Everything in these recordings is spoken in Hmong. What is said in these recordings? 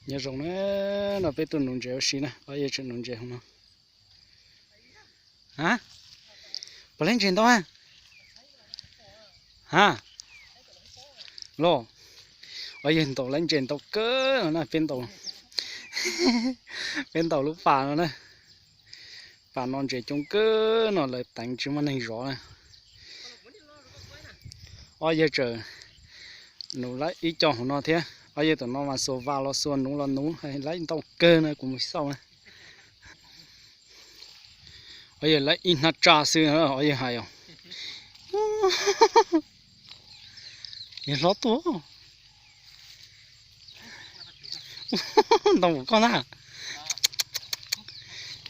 Nyob zoo na, no peb tuaj nuv ntses ua si na, ob yawg tseem nuv ntses hauv no. Ha, puas laib ntses ntau ha? Ha, los, ob yawg ntaus laib ntses ntau kawg no na, peb ntaus, peb ntaus lub pas no na. Pas no ntses coob kawg no, lawv teev tsis muaj neeg zov na. Ob yawg tseem nuv laib ib co hauv no thiab, ob yawg tam no mas xuas vas los xuas, nuv los nuv, laib ntau kawg no, kuv mus xauj na. Ob yawg laib ib hnab tsaj xwb, ob yawg hais os. Yawg hlob tuaj. Ntoo koj na.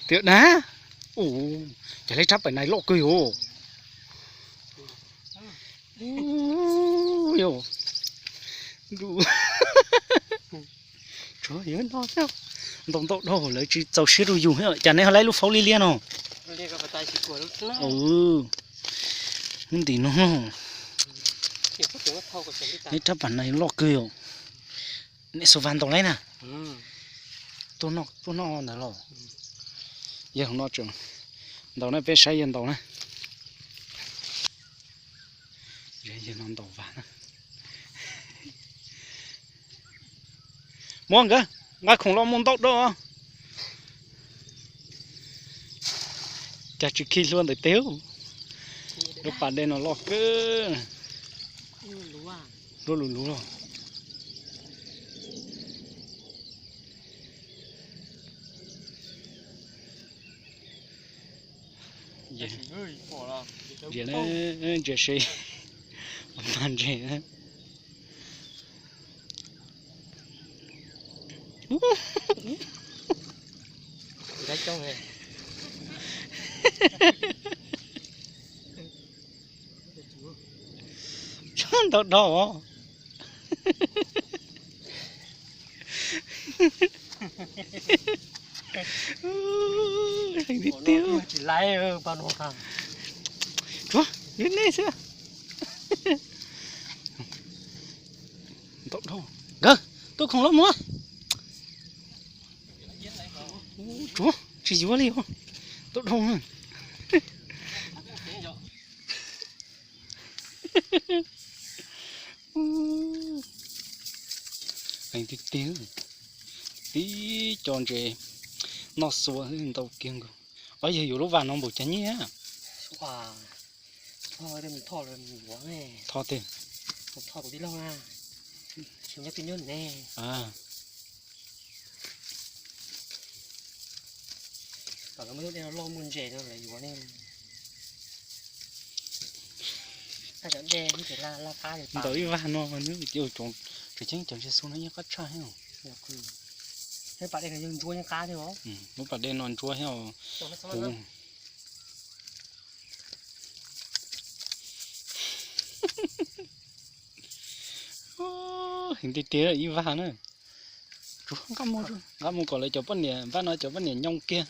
Tias dab. Ua cas laib rab pam nais loj kawg yom. Tsuav yuav no thiab. Ntoo ntau dhau lawv tsis txaus siab rau yus thiab. Cas neb ho laib lub faub liab liab no? Hnub ntim no, neb rab pam nais loj kawg yom. Neb xuas vas ntaus laib na. Tuaj noj ntawd los. Yawg hauv no tseem ntaus na, peb saib yawg ntaus na. Yawg no ntaus vas na. Muab nkawd nqa khoom los mus ntaus do. Cas tsis khi hlua ntawm teb. Lub pas dej no loj kawg. Lub lus lus los. Ntsia ntses se, mas ntses. Ntau dhau. Heev tiag tiag. Tsuav, yog nej xwb. Ntau dhau. Nkawd tuaj khoom los muab. Tsuav, tsis yuav li os. Ntau dhau. Heev tiag tiag. Tib co ntses noj xua ntau kiag nkaus. Ob yawg yuav lub vas no npaum cas nyiaj? Thoj tiag. Thoj kuv tij laug na. Tsis nyob twj nyob ne. Kom lawv muaj lub dej loj muaj ntses no lawv yuav ne. Cov dej ces laj qab li ntawd ib vas no, tseem ceeb cov ntses xu no yeej qab tshaj thiab. Lub pas dej no yeej ntsuab yeej qab thiab os. Lub pas dej no ntsuab thiab os. Heev tiag tiag ib vas na. Nqa mus kom lawv cov poj niam, npaj no cov poj niam nyoo kiag.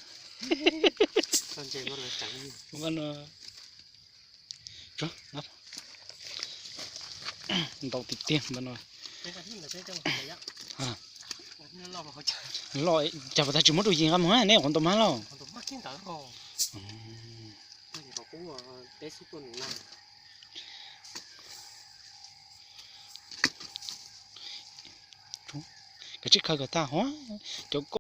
Ntau tiag tiag npaj no. Loj, cas puas tag tsis muab rau yis nqa mus, neb qhuav ntaus mas loj. Kav tsij khaws kom tag huab cov